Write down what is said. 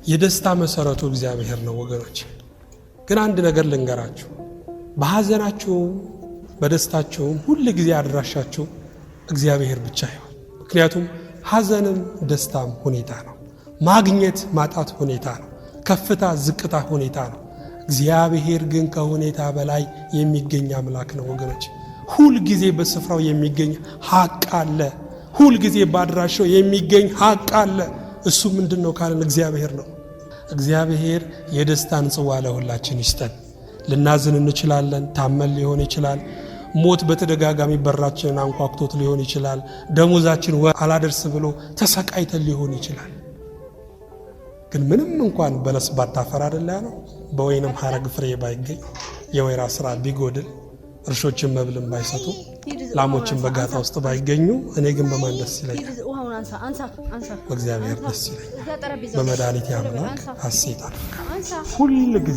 የደስታ መሰረቱ እግዚአብሔር ነው ወገኖች። ግን አንድ ነገር ልንገራችሁ፣ በሐዘናችሁም በደስታችሁም ሁል ጊዜ አድራሻችሁ እግዚአብሔር ብቻ ይሆን። ምክንያቱም ሐዘንም ደስታም ሁኔታ ነው። ማግኘት ማጣት ሁኔታ ነው። ከፍታ ዝቅታ ሁኔታ ነው። እግዚአብሔር ግን ከሁኔታ በላይ የሚገኝ አምላክ ነው ወገኖች። ሁል ጊዜ በስፍራው የሚገኝ ሀቅ አለ። ሁል ጊዜ በአድራሻው የሚገኝ ሀቅ አለ። እሱ ምንድን ነው ካለን እግዚአብሔር ነው። እግዚአብሔር የደስታን ጽዋ ለሁላችን ይስጠን። ልናዝን እንችላለን። ታመን ሊሆን ይችላል። ሞት በተደጋጋሚ በራችንን አንኳኩቶት ሊሆን ይችላል። ደሞዛችን ወር አላደርስ ብሎ ተሰቃይተን ሊሆን ይችላል። ግን ምንም እንኳን በለስ ባታፈራ አይደለ ያለው፣ በወይንም ሐረግ ፍሬ ባይገኝ፣ የወይራ ስራ ቢጎድል፣ እርሾችን መብልን ባይሰጡ፣ ላሞችን በጋጣ ውስጥ ባይገኙ፣ እኔ ግን በማን ደስ ይለኛል? በእግዚአብሔር ደስ ይለኛል። በመድኃኒቴ አምላክ ሐሴት አደርጋለሁ ሁል ጊዜ።